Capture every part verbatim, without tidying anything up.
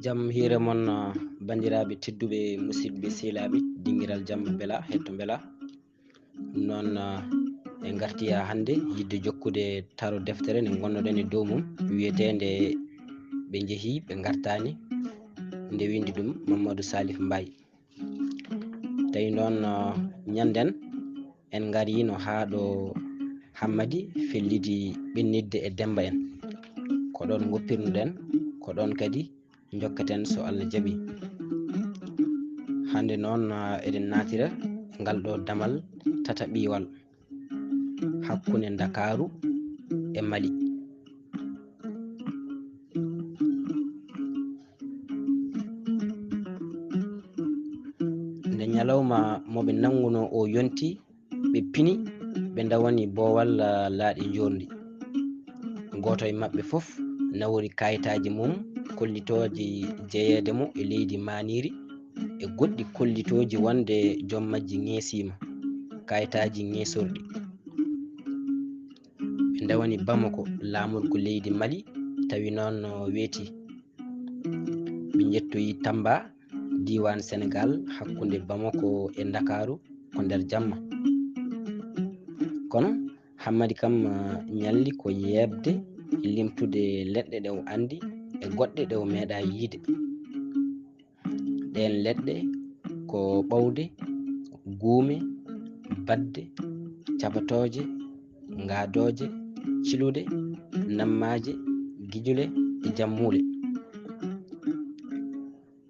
Jam hiire mon, ah, banndiraaɓe tedduɓe, musidɓe sehilaaɓe, dingiral jam bela, hetto bela. Ɗum noon, ah, en ngartii haa hannde yiɗde jokkude taro deftere nde ngonnoɗen e dow mum, wiyeteende Ɓe Njehii Ɓe Ngartaani, nde winndi ɗum Mamadou Salif Mbaye. Tawi noon, ah, ñanden en ngariino haa ɗo Hammadi felliti ɓennitde e Demmba en. Ko ɗoon ngoppirnoɗen, ko ɗoon kadi njokketen so Allah jaɓi. Hannde noon, ah, eɗen naatira ngal ɗo damal tataɓiwal hakkunde Ndakaaru e Mali. Nde ñalawma mo ɓe nanngunoo o yonti, ɓe pini, ɓe ndawani boowal, ah, laaɗe njoorndi. Gooto e maɓɓe fof nawori kayitaaji mum kollitooji jeyeede mo e leydi maaniiri e goɗɗi kollitooji wonde joom majji ŋeesiima, kayitaaji ŋeesorɗi. Ɓe ndawani Bamako, laamorgo leydi Mali, tawi noon no weeti. Ɓe njettoyi Tamba, diiwaan Senegaal, hakkunde Bamako e Ndakaaru, ko nder jamma. Kono Hammadi kam, ah, ñalli ko yeeɓde e limtude leɗɗe ɗe o anndi e goɗɗe ɗe o meeɗaa yiyde. Ɗeen leɗɗe ko ɓowde, guume, baɗde, cabatooje, ngaadooje, cilude, nammaaje, gijule e jammuule.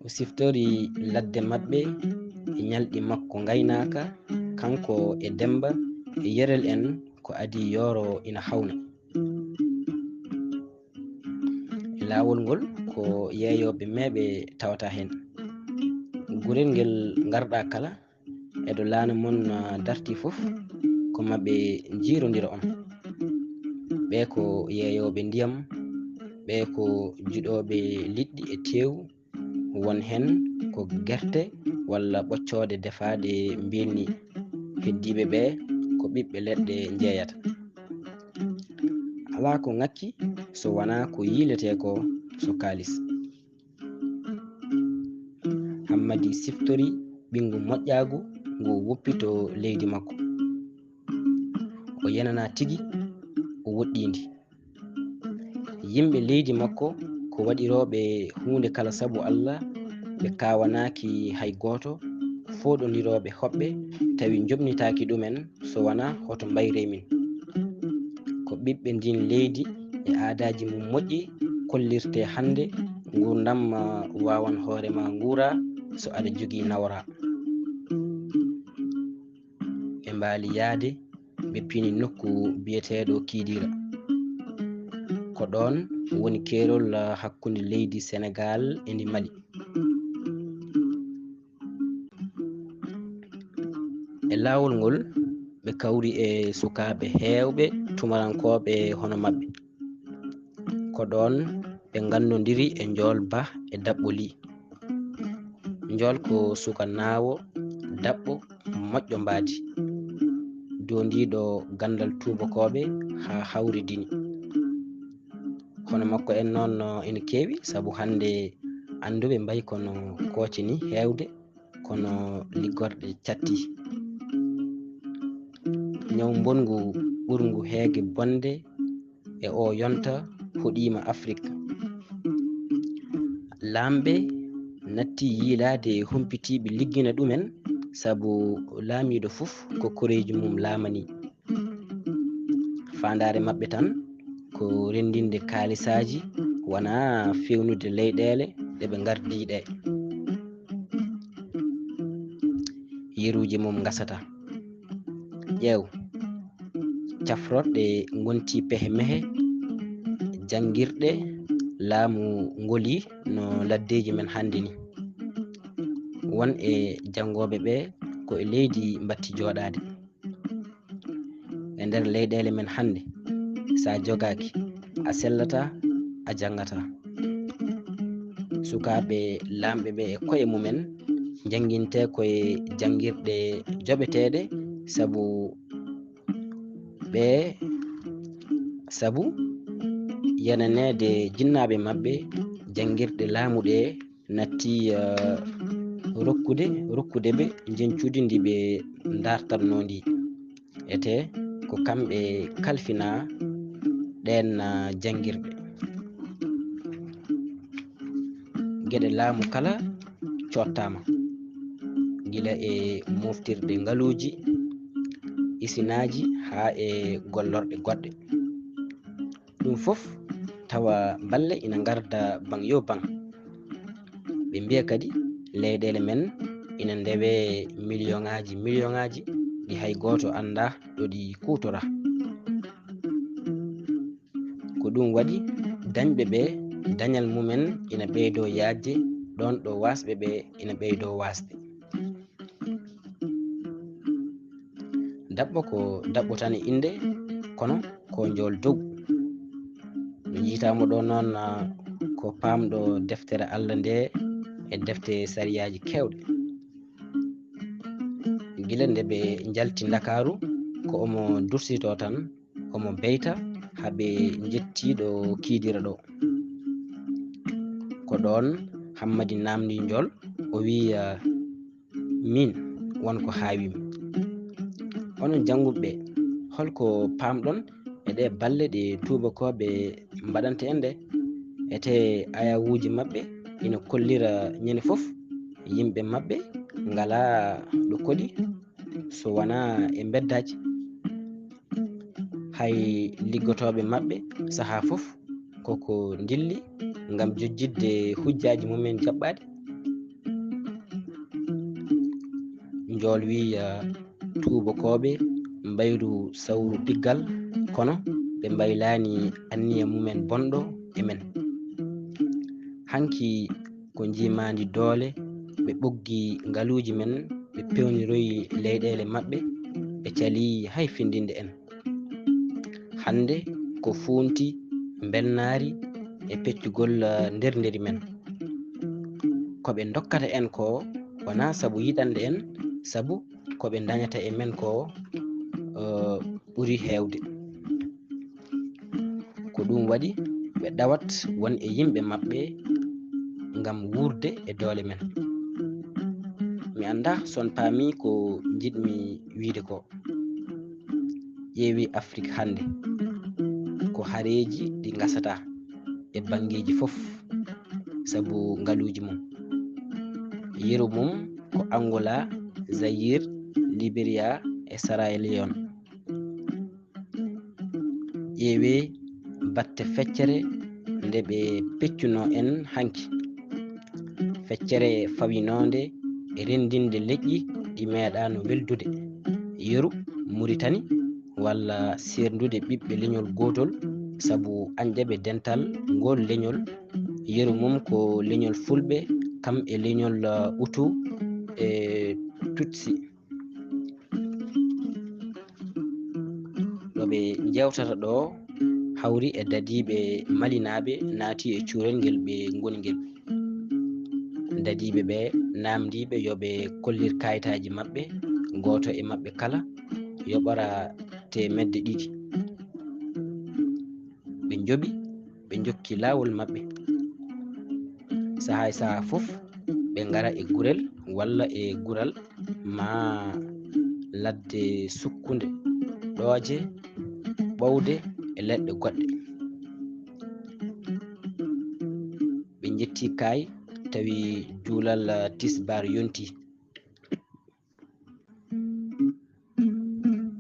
O siftori ladde maɓɓe e ñalɗi makko ngaynaaka, kanko e Demmba e Yerel en ko adii yooro ina hawna. E laawol ngol ko yeeyooɓe meeɓe tawata heen. Gurel ngel ngarɗaa kala, e ɗo laana mon, ah, dartii fof, ko maɓɓe njiirondira on. Ɓee ko yeeyooɓe ndiyam, ɓee ko juɗooɓe liɗɗi e teewu, won heen ko gerte walla ɓoccooɗe defaaɗe mbiilni. Heddiiɓe ɓee ko ɓiɓɓe leɗɗe njeeyata. Alaa ko ŋakki so wonaa ko yiiletee ko so kaalis. Hammadi siftori ɓinngu moƴƴaagu ngu woppi to leydi makko. O yenanaa tigi, o woɗɗii ndi. Yimɓe leydi makko ko waɗirooɓe huunde kala sabu Allah, ɓe kaawanaaki hay gooto, fooɗondirooɓe hoɓɓe, tawi njoɓnitaaki ɗumen so wonaa hoto mbayre min. Ko ɓiɓɓe ndiin leydi e aadaaji mum moƴƴi kollirtee hannde nguurndam, ah, waawan hoore ma nguura so aɗa jogii nawra. Ɓe mbaali yahde, ɓe pini nokku biyeteeɗo Kidira. Ko ɗoon woni keerol, ah, hakkunde leydi Senegaal e ndi Mali. E laawol ngol, ɓe kawri e sukaaɓe heewɓe tumarankooɓe hono maɓɓe. Ko ɗoon ɓe nganndondiri e Njool Bah e Daɓɓo Lih. Njool ko suka naawo, Daɓɓo moƴƴo mbaadi, doondiiɗo ganndal tuubakooɓe haa hawri dini. Hono makko en noon no ina keewi, sabu hannde annduɓe mbayi kono kooce ni heewde, kono liggorɗe catti. Ñaw mbonngu ɓurngu heege bonde e oo yonta hoɗiima Afrik. Laamɓe natti yiilaade humpitiiɓe liggina ɗumen, sabu laamiiɗo fof ko koreeji mum laamanii. Faandaare maɓɓe tan ko renndinde kaalisaaji, wonaa feewnude leyɗeele ɗe ɓe ngardii ɗee. Yeruuji mum ngasataa. Ƴeew, cafrorɗe ngontii pehe mehe, janngirɗe laamu ngolii no laddeeji men hannde ni. Won e janngooɓe ɓe ko e leydi mbatti jooɗaade. E nder leyɗeele men hannde, so a jogaaki, a sellataa, a janngataa. Sukaaɓe laamɓe ɓe e koye mumen njanngintee koye janngirɗe joɓeteeɗe, sabu ɓe, sabu Yenaneede jinnaaɓe maɓɓe, janngirɗe laamu ɗee natti, eh, rokkude, rokkude ɓe njeñcudi ndi ɓe ndartatnoo ndi. Etee ko kamɓe kalfinaa ɗeen, eh, janngirɗe. Geɗe laamu kala coottaama, gila e moftirɗe ngaluuji, isinaaji haa e gollorɗe goɗɗe. Ɗum fof tawa balle ina ngarda baŋ yo baŋ. Ɓe mbiya kadi leyɗeele men ina ndewee miliyoŋaaji miliyoŋaaji ɗi hay gooto anndaa ɗo ɗi kuutoraa. Ko ɗum waɗi dañɓe ɓe dañal mumen ina ɓeydoo yaajde ɗoon ɗo waasɓe ɓe ina ɓeydoo waasde. Daɓɓo ko daɓɓo tan e innde, kono ko njool dow. No njiytaa mo ɗo noon, ah, ko paamɗo deftere Allah nde e defte sariyaaji keewɗe. Gila nde ɓe njalti Ndakaaru, ko omo dursitoo tan, omo beyta haa ɓe njettii ɗo kiidira ɗo. Ko ɗoon Hammadi naamndii njool, o wiyi, ah, miin, won ko haawi mi. Onon jannguɓe ɓe, hol ko paamɗon e ɗee balle ɗe tuubakooɓe mbaɗanta en ɗe? Etee ayawuuji maɓɓe ina kollira ñande fof yimɓe maɓɓe ngalaa ɗo koɗi so wonaa e mbeddaaji. Hay liggotooɓe maɓɓe sahaa fof koko ndilli ngam jojjitde hujjaaji mumen jaɓɓaaɗi. Njool wiya tuubakooɓe mbayru sawru piggal, kono ɓe mbaylaani anniya mumen bonɗo e men. Hanki ko njiimaandi doole, ɓe ɓoggi ngaluuji men, ɓe pewniroyi leyɗeele maɓɓe, ɓe calii hay findinde en. Hannde ko fuunti, mbelnaari e peccugol, ah, ndernderi men. Ko ɓe ndokkata en ko wonaa sabu yiɗande en, sabu ko ɓe ndañata e men ko, eh, ɓuri heewde. Ko ɗum waɗi ɓe ɗawat won e yimɓe maɓɓe ngam wuurde e doole men. Mi anndaa so on paamii ko njiɗmi wiyde ko. Ƴeewi Afrik hannde, ko hareeji ɗi ngasataa e banngeeji fof sabu ngaluuji mum. Yeru mum ko Angola, Zaïre, Liberia e Sierra Leone. Ƴeewee batte feccere nde ɓe peccunoo en hanki. Feccere fawinoonde e renndinde leƴƴi ɗi meeɗaano weldude. Yeru Muritani walla seerndude ɓiɓɓe leñol gootol sabu añɓe dental ngool leñol. Yeru mum ko leñol Fulɓe, kam e leñol, uh, Hutu e Tutsi. Ɗo ɓe njeewtata ɗo hawri e dadiiɓe malinaaɓe naati e cuurel ngel ɓe ngoni ngel. Dadiiɓe ɓe naamndiiɓe yo ɓe kollir kayitaaji maɓɓe, gooto e maɓɓe kala yoɓora teemedde ɗiɗi. Ɓe njoɓi, ɓe njokki laawol maɓɓe. Sahaa e sahaa fof, ɓe ngara e gurel walla e gural maa ladde sukkunde, ɗooje, ɓowde e leɗɗe goɗɗe. Ɓe njetti kaay, tawi juulal tisbaar yonti.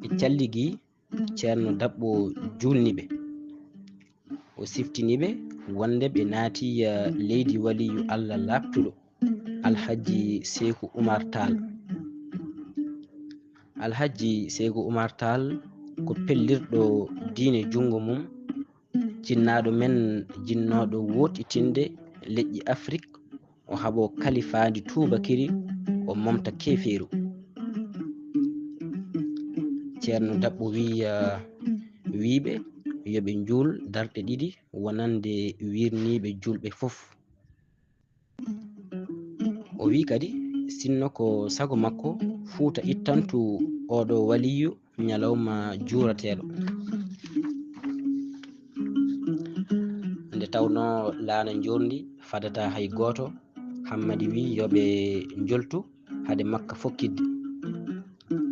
Ɓe calligi Ceerno Daɓɓo juulni ɓe. O siftini ɓe wonde ɓe naati, eh, leydi waliyu Allah laaɓtuɗo, Alhaji Seeku Umar Taal. Alhaji Seeku Umar Taal ko pellirɗo diine junngo mum, jinnaaɗo men jinnooɗo woɗɗitinde leƴƴi Afrik, o haɓo kalifaandi tuubakiri, o momta keefeeru. Ceerno Daɓɓo wiya, wiiɓe yo ɓe njuul darɗe ɗiɗi wonande wirniiɓe juulɓe fof. O wii kadi, sinno ko sago makko, Fuuta ittantu oɗo waliyu ñalawma juurateeɗo. tawno laana njoorndi fadata hay gooto. Hammadi wi yo ɓe njoltu hade makka fokkitde.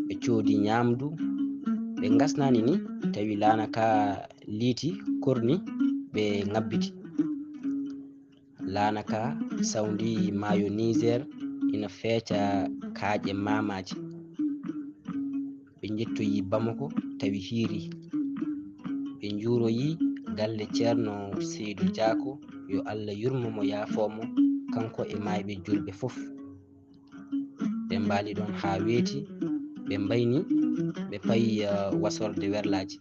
Ɓe coodi ñaamdu, ɓe ngasnaani ni, tawi laana ka liiti, korni, ɓe ŋabbiti. Laana ka sawndi maayo Niger ina feeca kaaƴe maamaaji. Ɓe njettoyi Bamako tawi hiiri. Ɓe njuuroyi galle Ceerno Seydu Jaako, yo Allah yurmo mo, yaafoo mo, kanko e maayɓe juulɓe fof. Ɓe mbaali ɗoon haa weeti, ɓe mbayni, ɓe payi, eh, wasorde werlaaji.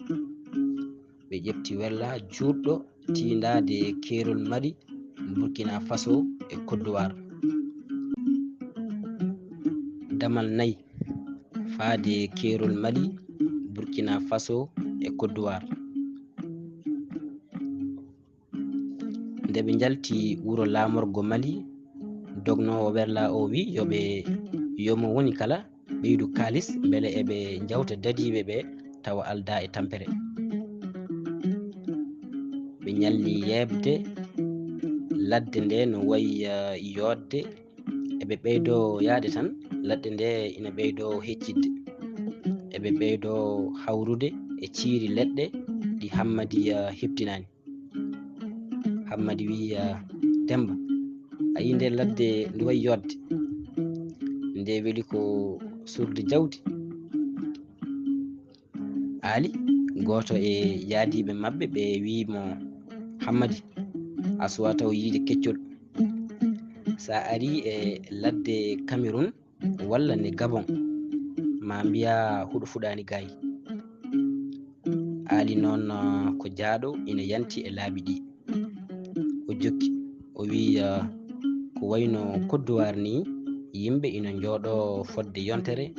Ɓe ƴefti werla juutɗo tiindaade keerol Mali, Burkina Faso e Côte d'Ivoire. Damal nayi faade keerol Mali, Burkina Faso e Côte d'Ivoire. Nde ɓe njalti wuro laamorgo Mali, dognoowo werla o wi yo ɓe, yo mo woni kala ɓeydu kaalis, mbele eɓe njawta dadiiɓe ɓe tawa aldaa e tampere. Ɓe ñalli yeeɓde ladde nde no wayi, eh, yooɗde. Eɓe ɓeydoo yahde tan, ladde nde ina ɓeydoo heccitde. Eɓe ɓeydoo hawrude e ciiri leɗɗe ɗi Hammadi, eh, heɓtinaani. Hammadi wi, eh, Demmba, a yii nde ladde nde wayi yooɗde? Nde weli ko suurde jawdi. Aali, gooto e yaadiiɓe maɓɓe ɓe, wi mo, Hammadi, a suwaa taw yiide keccol. So a arii e ladde Cameroun walla ne Gabon, ma mbiya huɗo fuɗaani gaay. Aali noon, ah, ko jaaɗo ina yanti e laabi ɗi. O jokki, o wi, ah, ko wayno Côte d'Ivoire ni, yimɓe ina njooɗo fodde yontere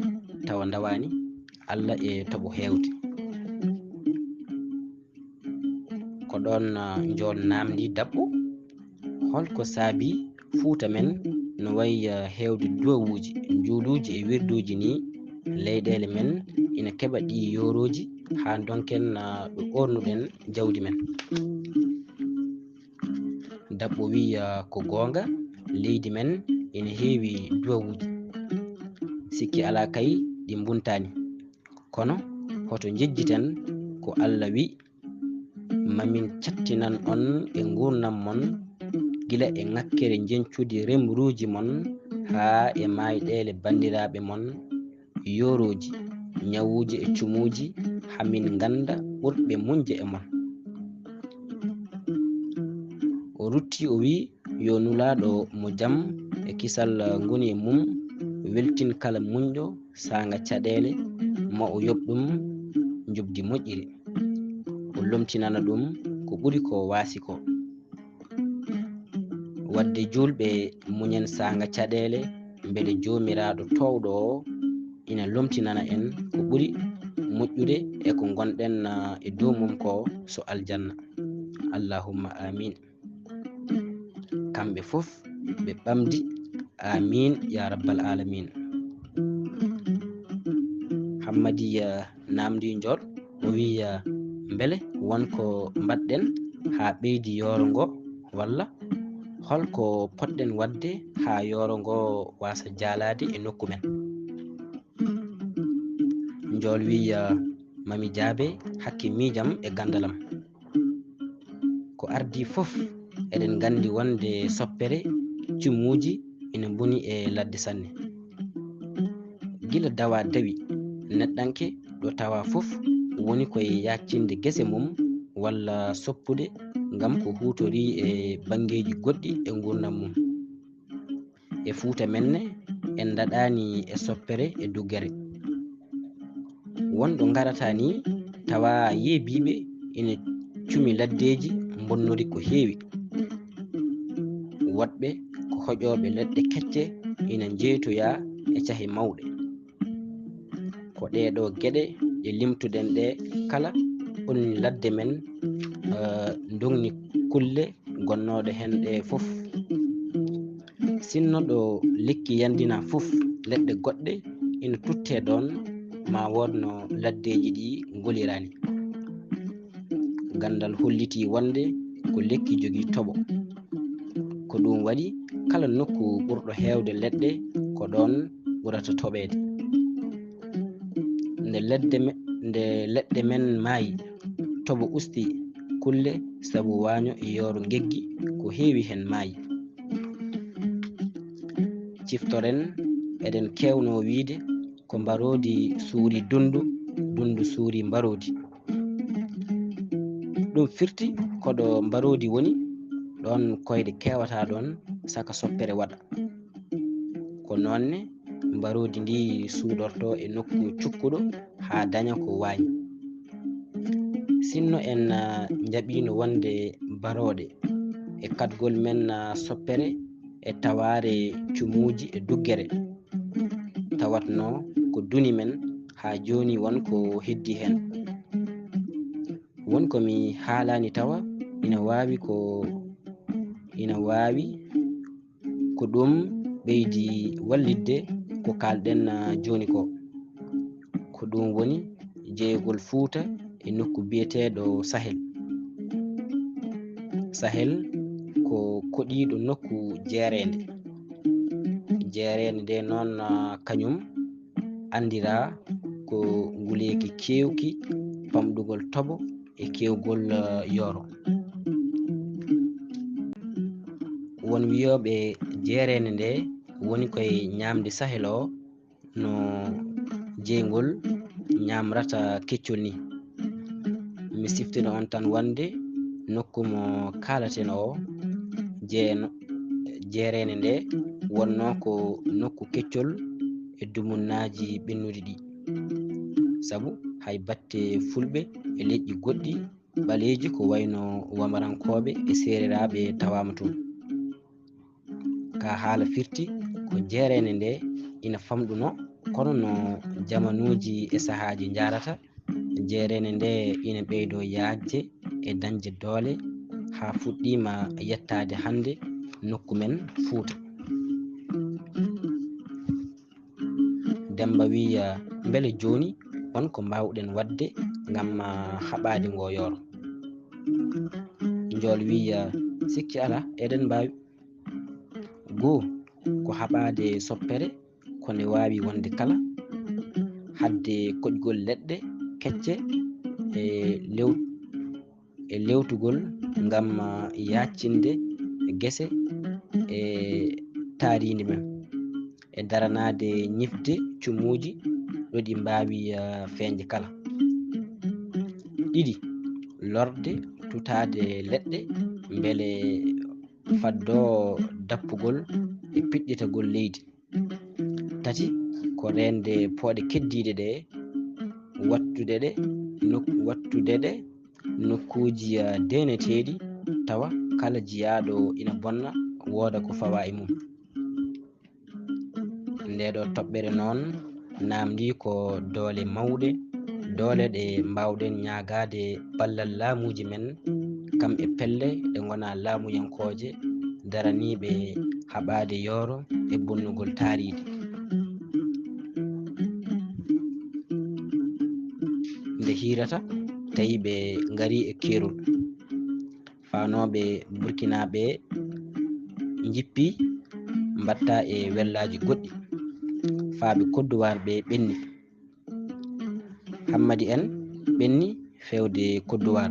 tawa ndawaani, Alla e toɓo heewde. Ko ɗoon, ah, Njool naamndi Daɓɓo, holko saabi Fuuta men no wayi, ah, heewde duwawuuji, njuuluuji e wirduuji ni, leyɗeele men ina keɓa ɗi yoorooji haa ndonken, ah, ɗo oornuɗen jawdi men? Daɓɓo wi, ah, ko goonga, leydi men ina heewi duwawuuji. Sikki alaa kay ɗi mbuntaani. Kono hoto njejjiten ko Alla wi, mamin cattinan on e nguurndam mon, gila e ŋakkere njeñcudi remruuji mon haa e maayɗeele banndiraaɓe mon, yoorooji, ñawuuji e cumuuji, hamin ngannda ɓurɓe muñde e mon. O rutti, o wi, yo Nulaaɗo mo jam e kisal ngoni e mum weltin kala muñɗo saanga caɗeele, ma o yoɓ ɗum njoɓdi moƴƴiri. O lomtinana ɗum ko ɓuri ko waasi ko. Wadde juulɓe, muñen saanga caɗeele, mbele Joomiraaɗo toowɗo o ina lomtinana en ko ɓuri moƴƴude e ko ngonɗen, ah, e dow mum ko, so aljanna. Allahumma amin. Kamɓe fof ɓe ɓamdi, amin ya rabbal alamin. Hammadi, eh, naamndi Njool, o wi, eh, mbele won ko mbaɗɗen haa ɓeydi yooro ngo, walla holko potɗen waɗde haa yooro ngo waasa jaalaade e nokku men? Njool wi, eh, mami jaabe hakke miijam e ganndalam. Ko ardii fof, eɗen nganndi wonde soppere, cumuuji ina mboni e ladde sanne. Gila dawa dawi, neɗɗanke ɗo tawa fof woni koye yaaccinde gese mum walla soppude ngam ko huutorii e banngeeji goɗɗi e nguurndam mum. E Fuuta men ne, en ndaɗaani e soppere e duggere. Won ɗo ngarata ni, tawa yeebiiɓe ina cumi laddeeji mbonnori ko heewi. Woɗɓe ko hoƴooɓe leɗɗe kecce ina njeeytoya e cahe mawɗe. Ko ɗee ɗoo geɗe ɗe limtuɗen ɗe kala, ɗum ladde men, eh, ndogni kulle gonnooɗe heen ɗe fof. Sinno ɗo lekki yandina fof, leɗɗe goɗɗe ina tuttee ɗoon, ma wood no laddeeji ɗi ngoliraani. Ganndal hollitii wonde ko lekki jogii toɓo. Ko ɗum waɗi kala nokku ɓurɗo heewde leɗɗe ko ɗoon ɓurata toɓeede. Nde leɗɗe me-, nde leɗɗe men maayi, toɓo usti kulle sabu waaño e yooro ngeggi ko heewi heen maayi. Ciftoren, eɗen keewnoo wiyde ko mbaroodi suuri dunndu, dunndu suuri mbaroodi. Ɗum firti ko ɗo mbaroodi woni, ɗoon koyɗe keewata ɗoon saka soppere waɗa. Ko noon ne mbaroodi ndi suuɗortoo e nokku cukkuɗo haa daña ko waañi. Sinno en, ah, njaɓiino wonde barooɗe e kaɗgol men, ah, soppere e tawaare cumuuji e duggere, tawatnoo ko duni men haa jooni won ko heddi heen. Won ko mi haalaani tawa ina waawi ko, ina waawi ko ɗum ɓeydi wallitde ko kaalɗen, ah, jooni ko. Ko ɗum woni jeyegol Fuuta e nokku biyeteeɗo Sahel. Sahel ko koɗiiɗo nokku jeereende. Jeereende nde noon, ah, kañum anndiraa ko nguleeki keewki famɗugol toɓo e keewgol, eh, yooro. Won wiyooɓe jeereende nde woni koye ñaamde Sahel o no jeyngol ñaamrata keccol ni. Mi siftina on tan wonde nokku mo kaalaten o, jeeno-, jeereende nde wonnoo ko nokku keccol e dumunnaaji ɓennuɗi ɗi. Sabu hay batte fulɓe e leƴƴi goɗɗi ɓaleeji ko wayno wamarankooɓe e seereraaɓe tawaama toon. Ka haala firti ko jeereende nde ina famɗuno, kono no jamanuuji e sahaaji njaarata, jeereende nde ina ɓeydo yaajde e dañde doole haa fuɗɗiima yettaade hannde nokku men Fuuta. Demmba wiya, mbele jooni won ko mbaawɗen waɗde ngam, ah, haɓaade ngo yooro? Njool wiya, sikki alaa, eɗen mbaawi. Goo, ko haɓaade soppere, ko nde waawi wonde kala, haɗde koƴgol leɗɗe kecce e lew-, e lewtugol ngam, ah, yaaccinde gese e taariindi men, e daranaade ñifde cumuuji ɗo ɗi mbaawi, ah, feeñde kala. Ɗiɗi, lorde tutaade leɗɗe mbele faddo dappugol e piɗɗitagol leydi. Tati, ko reende pooɗe keddiiɗe ɗe, wattude ɗe nok-, wattude ɗe nokkuuji, ah, deeneteeɗi, tawa kala jiyaaɗo ina bonna, wooda ko fawa e mum. Nde ɗo toɓɓere noon naamndii ko doole mawɗe, doole ɗe mbaawɗen ñaagaade ballal laamuuji men, kam e pelle ɗe ngonaa laamuyankooje, daraniiɓe haɓaade yooro e bonnugol taariiɗe. Nde hiirata, tawi ɓe ngarii e keerol. Faanooɓe Burkinaaɓe njippi, mbaɗta e wellaaji goɗɗi. Faaɓe Kodduwaar ɓe ɓenni. Hammadi en ɓenni feewde Kodduwaar.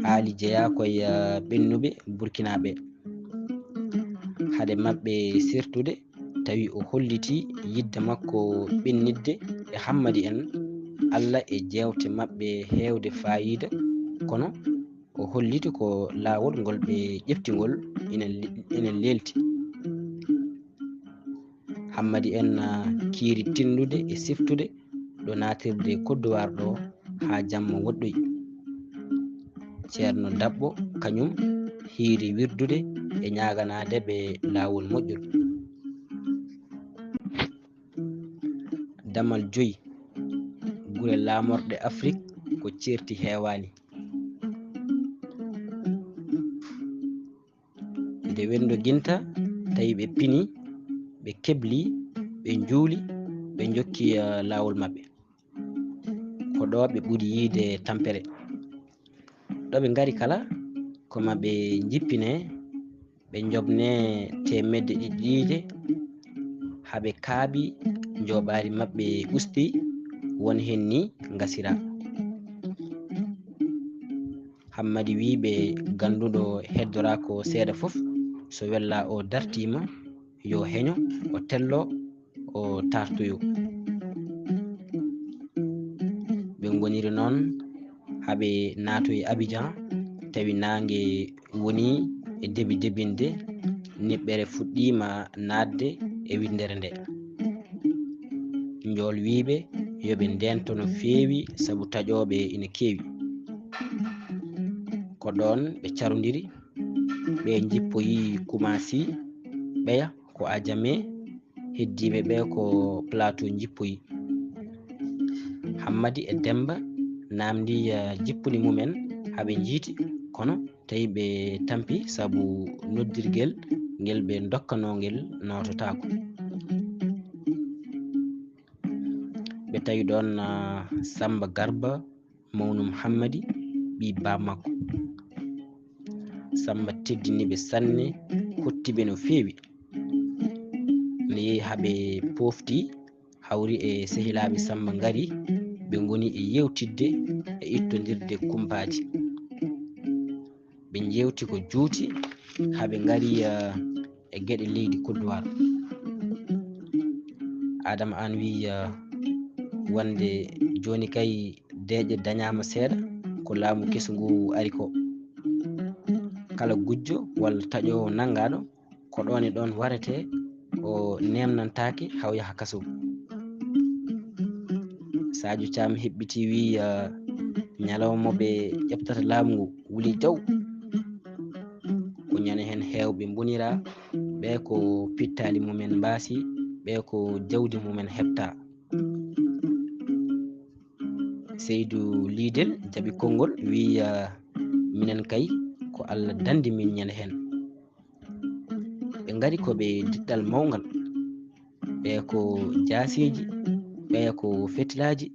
Aali jeyaa koye, eh, ɓennuɓe Burkinaaɓe. Hade maɓɓe sertude, tawi o hollitii yiɗde makko ɓennitde e Hammadi en, Alla e jeewte maɓɓe heewde faayiida, kono o holliti ko laawol ngol ɓe ƴefti ngol ina le-, ina leelti. Hammadi en, ah, kiiri tindude e siftude ɗo naatirde Kodduwaar ɗo haa jamma woɗɗoyi. Ceerno Daɓɓo kañum hiiri wirdude e ñaaganaade ɓe laawol moƴƴol. Damal joyi, gure laamorɗe Afrik ko ceerti heewaani. Nde wendo ginta, tawi ɓe pini, ɓe kebli, ɓe njuuli, ɓe njokki, eh, laawol maɓɓe. Ko ɗo ɓe ɓuri yiide tampere. Ɗo ɓe ngari kala, ko ma ɓe njippine, ɓe njoɓne teemedde ɗiɗiije, haa ɓe kaaɓi, njooɓaari maɓɓe usti, won heen ni ngasira. Hammadi wii ɓe, gannduɗo heddoraa ko seeɗa fof, so wella o dartiima, yo heño, o tello, o taartoyo. Ɓe ngoniri noon haa ɓe naatoyi Abijan, tawi naange woni e debi debinde, niɓɓere fuɗɗiima naatde e winndere nde. Njool wii ɓe yo ɓe ndeento no feewi, sabu taƴooɓe ina keewi. Ko ɗoon ɓe carondiri, ɓe njippoyi Kumaasi, ɓeya ko Ajame, heddiiɓe ɓe ko Plateau njippoyi. Hammadi e Demmba naamndi, eh, jippude mumen haa ɓe njiiti, kono tawi ɓe tampi sabu noddirgel ngel ɓe ndokkanoo ngel noototaako. Ɓe tawi ɗoon, ah, Sammba Garba, mawnum Hammadi, ɓii baaba makko. Sammba teddini ɓe sanne, hotti ɓe no feewi. No yehi haa ɓe poofti, hawri e sehilaaɓe Sammba ngari, ɓe ngoni e yeewtidde e ittondirde kumpaaji. Ɓe njeewti ko juuti haa ɓe ngari, eh, e geɗe leydi Kodduwaar. Adama Aan wii, eh, wonde jooni kay deeƴe dañaama seeɗa, ko laamu kesu ngu ari ko. Kala gujjo walla taƴoowo nanngaaɗo, ko ɗoon e ɗoon waretee, o neemnantaake haa o yaha kaso. Sadio Caam heɓɓitii wii, eh, ñalawma mo ɓe ƴeɓtata laamu ngu wuli jaw. Ko ñande heen heewɓe mboniraa, ɓe ko pittaali mumen mbaasi, ɓe ko jawdi mumen heɓtaa. Seydu Liidel jaɓi konngol, wii, eh, minen kay ko Alla danndi min ñande heen. Ɓe ngari ko ɓe diɗɗal mawngal, ɓe ko jaasiiji, ɓe ko fetilaaji,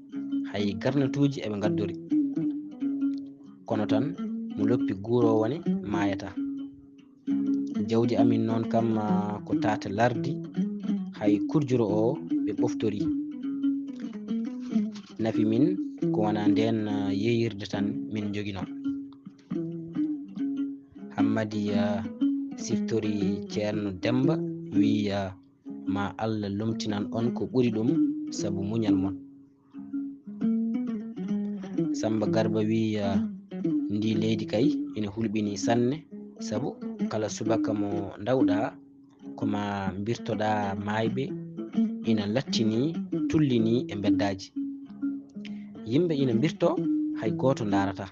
hay garnatuuji eɓe ngaddori. Kono tan mo loppi guuroowo ne maayata. Jawdi amin noon kam, ah, ko tata lardi, hay kurjuro o ɓe ɓoftori. Nafi min ko wona ndeen, ah, yeeyirde tan min njoginoo. Hammadi, ah, siftori Ceerno Demmba, wii, ah, ma Alla lomtinan on ko ɓuri ɗum sabu muñal mon. Sammba Garba wii, ah, ndi leydi kay ina hulɓinii sanne, sabu kala subaka mo ndawɗaa, ko ma mbirtoɗaa maayɓe ina lattinii, tullinii e mbeddaaji. Yimɓe ina mbirtoo, hay gooto ndaarataa.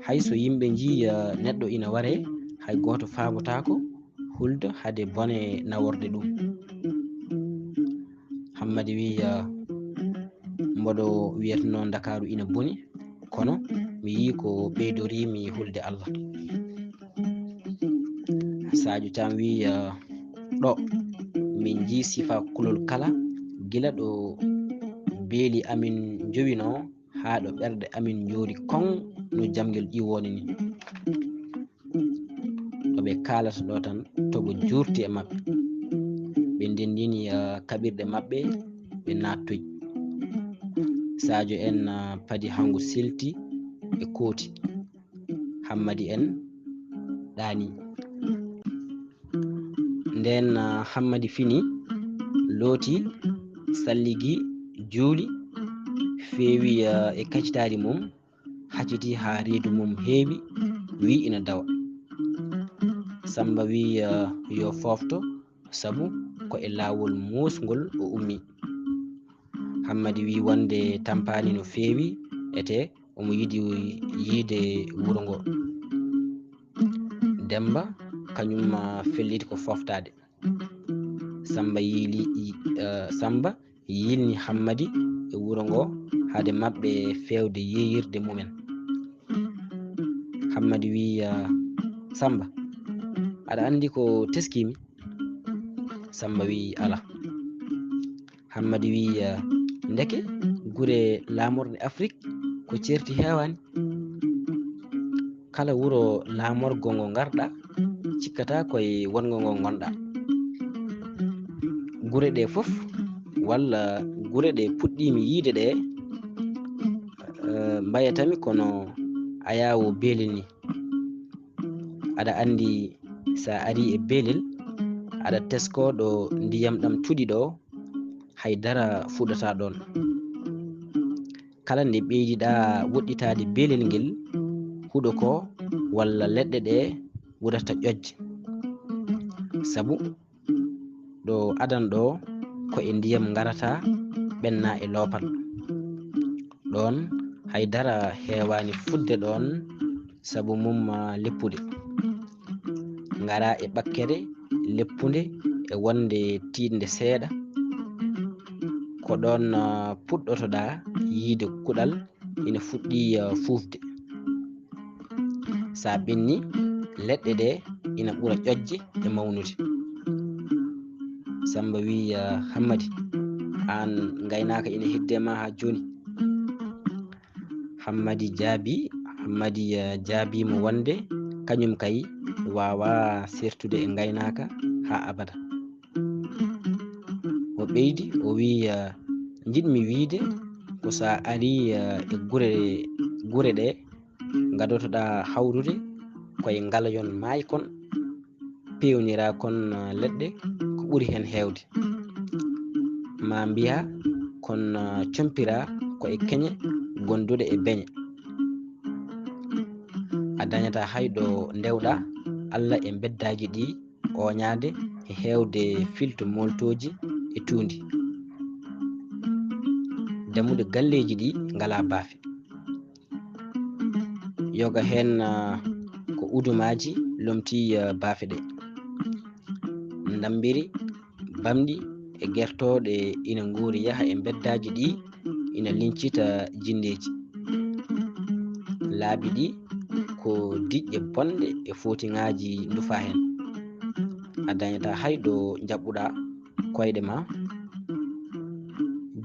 Hay so yimɓe njii, eh, neɗɗo ina waree, hay gooto faabotaako hulde hade bone naworde ɗum. Hammadi wii, eh, mboɗo wiyatnoo Ndakaaru ina boni, kono mi yii ko ɓeydorii mi hulde Allah. Sadio Caam wii, eh, ɗo min njii sifa kulol kala, gila ɗo beeli amin njowinoo haa ɗo ɓerɗe amin njoori koŋ no jamngel ƴiwooɗe ni. Ɗo ɓe kaalata ɗo tan, toɓo juurti e maɓɓe. Ɓe ndenndini, eh, kaɓirɗe maɓɓe, ɓe naattoyi. Sadio en, eh, padi hangu silti e kooti. Hammadi en ɗaani. Ndeen, ah, Hammadi fini, looti, salligi, juuli, feewi, ah, e kacitaari mum, hacciti haa reedu mum heewi, wii ina dawa. Sammba wii, ah, yo foofto, sabu ko e laawol moosngol o ummii. Hammadi wii wonde tampaani no feewi, etee omo yiɗi yiide wuro ngo. Demmba kañum, ah, felliti ko fooftaade. Sammba yiili, yi-, eh, Sammba yiilni Hammadi e wuro ngo hade maɓɓe feewde yeeyirde mumen. Hammadi wii, ah, Sammba, aɗa anndi ko teskiimi? Sammba wii, alaa. Hammadi wii, eh, ndeke gure laamorɗe Afrik ko ceerti heewaani. Kala wuro laamorgo ngo ngarɗa, cikkata koye wonngo ngo ngonɗa. Gure ɗe fof, walla gure ɗe puɗɗiimi yiide ɗe, eh, mbayatami kono ayaawo beeli ni. Aɗa anndi, so a arii e beelel, aɗa teskoo ɗo ndiyam ɗam tuɗi ɗo, hay dara fuɗataa ɗoon. Kala nde ɓeydiɗaa woɗɗitaade beelel ngel, huɗo ko walla leɗɗe ɗe wudata ƴoƴde. Sabu ɗo adan ɗo, ko e ndiyam ngarata, ɓenna e loopal. Ɗoon hay dara heewaani fuɗde ɗoon, sabu mum, ah, leppude. Ngara e ɓakkere leppunde e wonde tiiɗnde seeɗa. Ko ɗoon, ah, puɗɗotoɗaa yiide kuɗal ina fuɗɗii, ah, fuufde. So a ɓenni, leɗɗe ɗe ina ɓura ƴoƴde e mawnude. Sammba wiyi, ah, Hammadi, aan ngaynaaka ina heddi e ma haa jooni. Hammadi jaabi, Hammadi, eh, jaabi mo wonde kañum kay waawaa sertude e ngaynaaka haa abada. O ɓeydi, o wiyi, eh, njiɗmi wiyde ko so a arii, eh, e gure, gure ɗe ngadotoɗaa hawrude koye ngalayon maay kon, peewnira kon, eh, leɗɗe ko ɓuri heen heewde. Ma mbiya kon, eh, compira ko e keñe gonduɗe e beñe. A dañataa hay ɗo ndewɗaa Alla e mbeddaaji ɗi ooñaade e heewde filto moltooji e tuundi. Dammuɗe galleeji ɗi ngalaa baafe. Yoga heen, ah, ko udumaaji lomtii, ah, baafe ɗe. Ndammbiri, bamɗi e gertooɗe ina nguuri yaha e mbeddaaji ɗi, ina liñcita jinndeeji. Laabi ɗi ko diƴƴe bonɗe e footiŋaaji ndufa heen. A dañataa hay ɗo njaɓɓuɗaa koyɗe ma.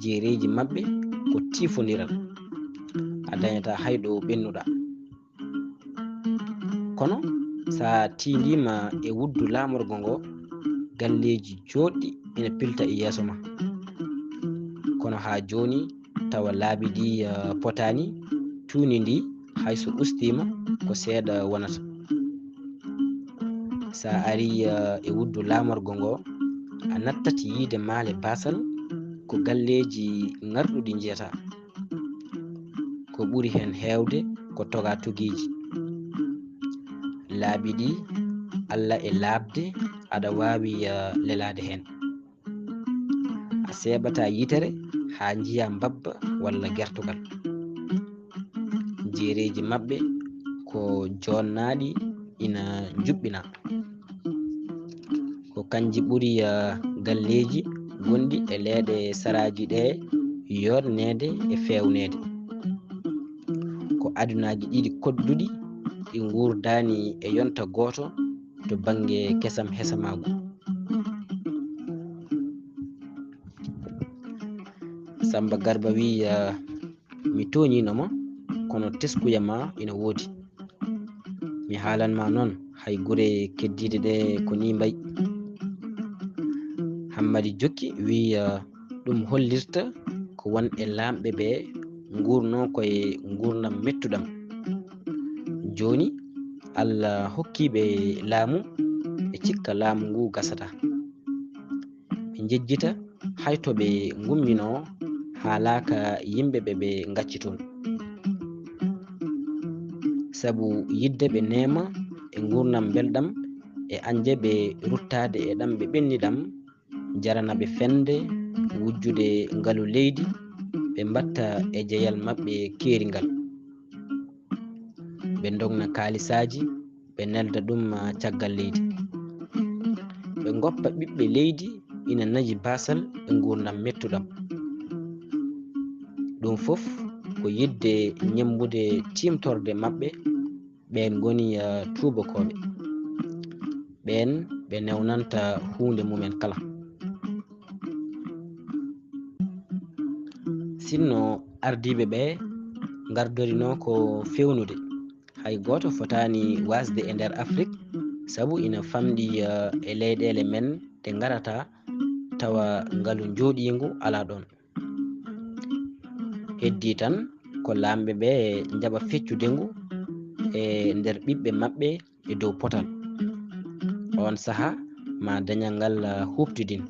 Jeereeji maɓɓe ko tiifondiral. A dañataa hay ɗo ɓennuɗaa. Kono so a tiindiima e wuddu laamorgo ngo, galleeji jooɗɗi ina pilta e yeeso ma. Kono haa jooni tawa laabi ɗi, eh, potaani, tuundi ndi hay so ustiima ko seeɗa wonata. So a arii, eh, e wuddu laamorgo ngo, a nattat yiide maale baasal ko galleeji ŋarɗuɗi njiyataa. Ko ɓuri heen heewde ko toga togiiji. Laabi ɗi, Alla e laaɓde, aɗa waawi, eh, lelaade heen. A seeɓataa yitere haa njiyaa mbabba walla gertogal. Jeereeji maɓɓe ko joonnaaɗi ina njuɓɓinaa. Ko kanji ɓuri, eh, galleeji gonɗi e leeɗe saraaji ɗe yooɗneede e feewneede. Ko adunaaji ɗiɗi koɗduɗi ɗi nguurdaani e yonta gooto to bannge kesam hesamaagu. Sammba Garba wiyi, eh, mi tooñiino ma, kono teskuya ma ina woodi. Mi haalan ma noon, hay gure keddiiɗe ɗe ko nii mbayi. Hammadi jokki wiyi, eh, ɗum hollirta ko won e laamɓe ɓe nguurnoo ko e nguurndam mettuɗam. Jooni, Alla hokkii ɓe laamu, ɓe cikka laamu ngu gasataa. Ɓe njejjita hay to ɓe ngumminoo, haalaaka yimɓe ɓe ɓe ngacci toon. Sabu yiɗde ɓe neema e nguurndam mbelɗam e añde ɓe ruttaade e ɗam ɓe ɓenni ɗam, jarana ɓe fende wujjude ngalu leydi, ɓe mbaɗta e jeyal maɓɓe keeringal. Ɓe ndogna kaalisaaji, ɓe nelda ɗum, ah, caggal leydi. Ɓe ngoppa ɓiɓɓe leydi ina nayi baasal e nguurndam mettuɗam. Ɗum fof ko yiɗde ñemmbude tiimtorde maɓɓe, ɓeen ngoni, ah, tuubakooɓe. Ɓeen ɓe newnanta huunde mumen kala. Sinno ardiiɓe ɓe ngardorinoo ko feewnude, Hay gooto fotaani waasde e nder Afrik, sabu ina famɗi, eh, e leyɗeele men ɗe ngarata tawa ngalu njooɗiingu alaa ɗoon. Heddii tan ko laamɓe ɓe njaɓa feccude ngu e nder ɓiɓɓe maɓɓe e dow potal. Oon sahaa ma dañal ngal, ah, huuɓtidin.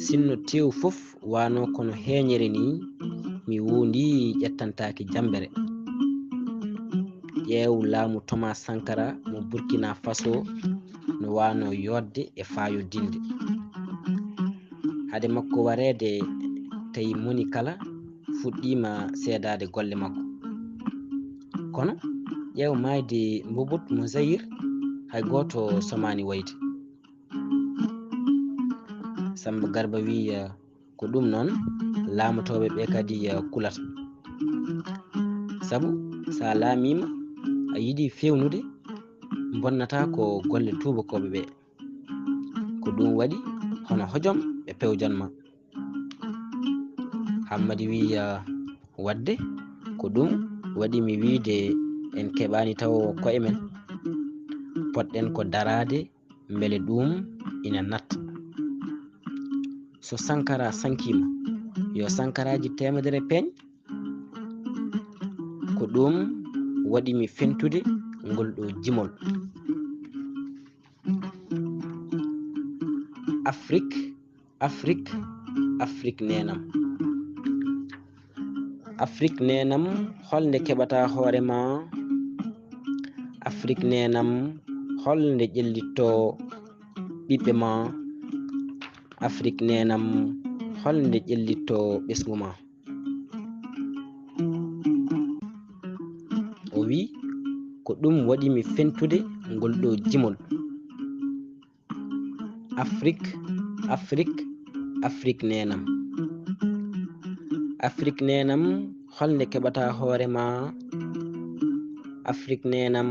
Sinno teewu fof wano kono heeñere ni, mi wuundi ƴettantaaki jambere. Ƴeew laamu Thomas Sankara mo Burkina Faso no wano yodde e fayodinde. Hade makko wareede, tawi moni kala fuɗɗiima seedaade golle makko. Kono ƴeew maayde Mbubut mo Zaïre, hay gooto somaani wayde. Samba Garba wiyi, eh, ko ɗum noon laamotooɓe ɓe kadi, eh, kulata. Sabu so a laamiima, a yiɗi feewnude, bonnata ko golle tuubakooɓe ɓe. Ko ɗum waɗi hono hojom ɓe pewjan ma. Hammadi wiyi, eh, waɗde ko ɗum waɗi mi wiyde en keɓaani tawo koye men. Potɗen ko daraade mbele ɗum ina natta. So Sankara sankiima, yo Sankaraaji teemedere peeñ. Ko ɗum waɗi mi fentude ngol ɗo jimol. Afrik, Afrik, Afrik neenam. Afrik neenam, holnde keɓata hoore ma? Afrik neenam, holnde ƴellitto ɓiɓɓe ma? Afrik neenam, holnde ƴellitto ɓesngu ma? O wi, ko ɗum waɗi mi fentude ngol ɗo jimol. Afrik, Afrik, Afrik neenam. Afrik neenam, holnde keɓata hoore ma? Afrik neenam,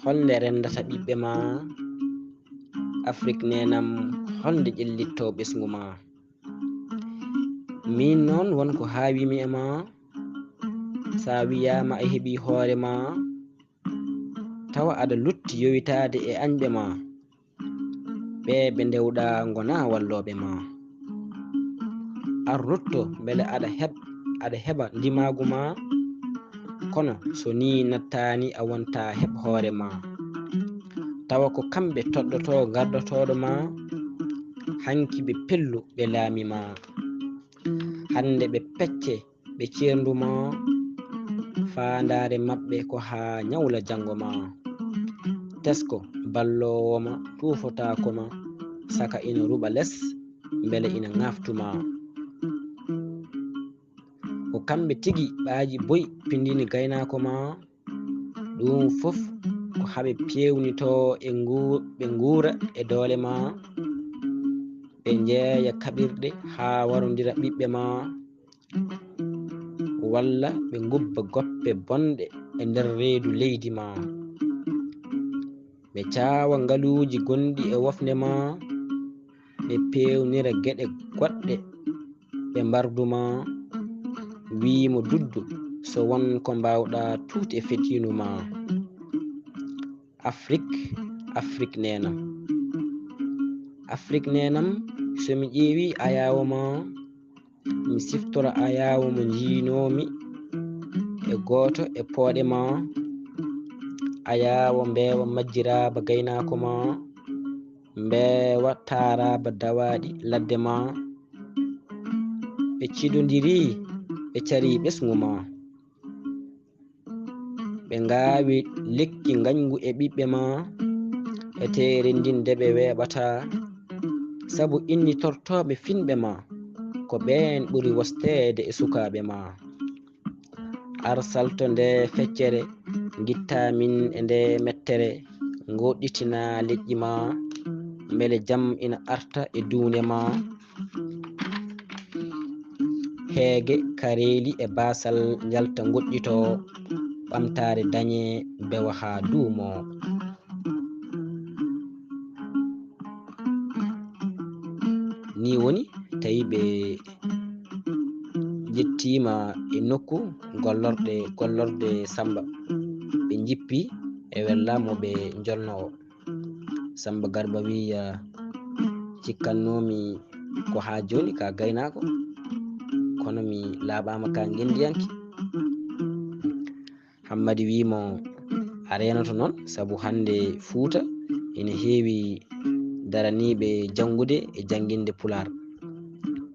holnde renndata ɓiɓɓe ma? Afrik neenam, holnde ƴellitto ɓesngu ma? Min noon won ko haawimi e ma. Sa wiyaama a heɓi hoore ma, tawa aɗa lutti yowitaade e añɓe ma, ɓe ɓe ndewɗa ngona wallooɓe ma. Ar rutto mbele aɗa heɓ-, aɗa heɓa ndimaagu ma, kono so ni nattaani a wonta heɓ hoore ma. Tawa ko kamɓe toɗɗoto gardotooɗo ma, hanki ɓe pellu ɓe laami ma. Hannde ɓe pecce ɓe ceerndu ma, faandaare maɓɓe ko haa ñawla janngo ma. Tesko balloowo ma tuufotaako ma, saka ina ruɓa les, mbele ina ŋaaftu ma. Ko kamɓe tigi ɓaaji boy pindini gaynaako ma, ɗum fof ko haa ɓe peewnitoo e ngu-, ɓe nguura e doole ma, ɓe njeeya kaɓirɗe haa warondira ɓiɓɓe ma, walla ɓe ngubba goppe bonɗe e nder reedu leydi ma. Ɓe caawa ngaluuji gonɗi e wofnde ma, ɓe peewnira geɗe goɗɗe, ɓe mbardu ma, wii mo duddu so won ko mbaawɗa tuuti e fetiindu ma. Afrik, Afrik neenam. Afrik neenam, so mi ƴeewi ayaawo ma, mi siftora ayaawo mo njiinoomi e gooto e pooɗe ma, ayaawo mbeewa majjiraaba gaynaako ma, mbeewa taaraaba dawaaɗi ladde ma, ɓe cidondiri, ɓe carii ɓesngu ma. Ɓe ngaawi lekki ngañgu e ɓiɓɓe ma, e teere ndin de ɓe weeɓata, sabu innitortooɓe finɓe ma, ko ɓeen ɓuri wosteede e sukaaɓe ma. Ar salto nde feccere, ngittaa min e nde mettere, ngoɗɗitinaa leƴƴi ma, mbele jam ina arta e duunde ma. Heege, kareeli e baasal njalta ngoɗɗitoo, ɓamtaare dañee, bewa haa duumoo. Ni Ni woni tawi ɓe ƴettiima e nokku gollorɗe gollorɗe Samba. Ɓe njippi e wella mo ɓe njolno o. Samba Garba wiya, cikkannoomi ko haa jooni ka gaynaako, kono mi laaɓaama ka ngenndiyanke. Hammadi wii mo, a reenoto noon, sabu hannde Fuuta ina heewi daraniiɓe janngude e jannginde Pulaar.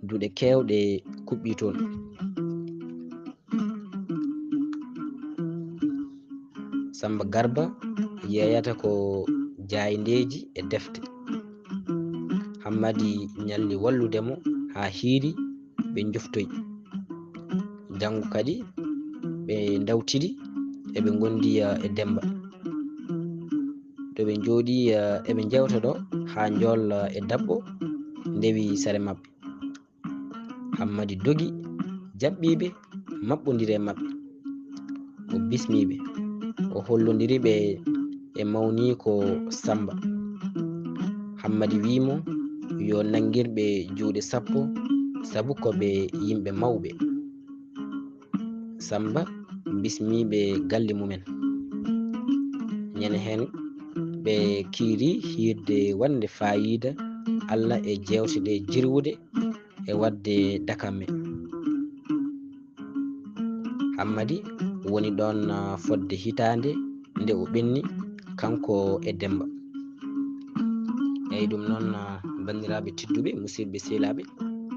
Duɗe keewɗe kuɓɓii toon. Samba Garba yeeyata ko jaayndeeji e defte. Hammadi ñalli wallude mo haa hiiri, ɓe njoftoyi. Janngo kadi ɓe ndawtidi, eɓe ngondi, eh, e Demmba. To ɓe njooɗi, eh, eɓe njewta ɗo haa njool, eh, e Dabbo ndewi sare maɓɓe. Hammadi dogi, jaɓɓiiɓe, maɓɓondiri e maɓɓe. O bismiiɓe. O hollondiri ɓe e mawniiko Samba. Hammadi wii mo yo nanngir ɓe juuɗe sappo, sabu ko ɓe yimɓe mawɓe. Samba bismiiɓe galle mumen. Ñande heen ɓe kiiri hiirde waɗnde faayiida Alla e jeewte ɗe jirwude e waɗde dakamme. Hammadi woni ɗoon, ah, fodde hitaande nde o ɓenni, kanko e Demmba. Eyi, ɗum noon, ah, banndiraaɓe tedduɓe, musidɓe sehilaaɓe,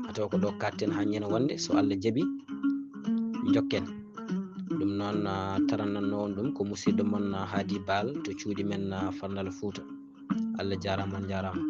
a tawa ko ɗo katten haa ñande wonde, so Alla jaɓi, njokken. Ɗum noon, ah, taranatnoo on ɗum ko musidɗo mon, ah, Haadi Baal to cuuɗi men, ah, Farnal Fuuta. Allah jaaraama, on njaaraama.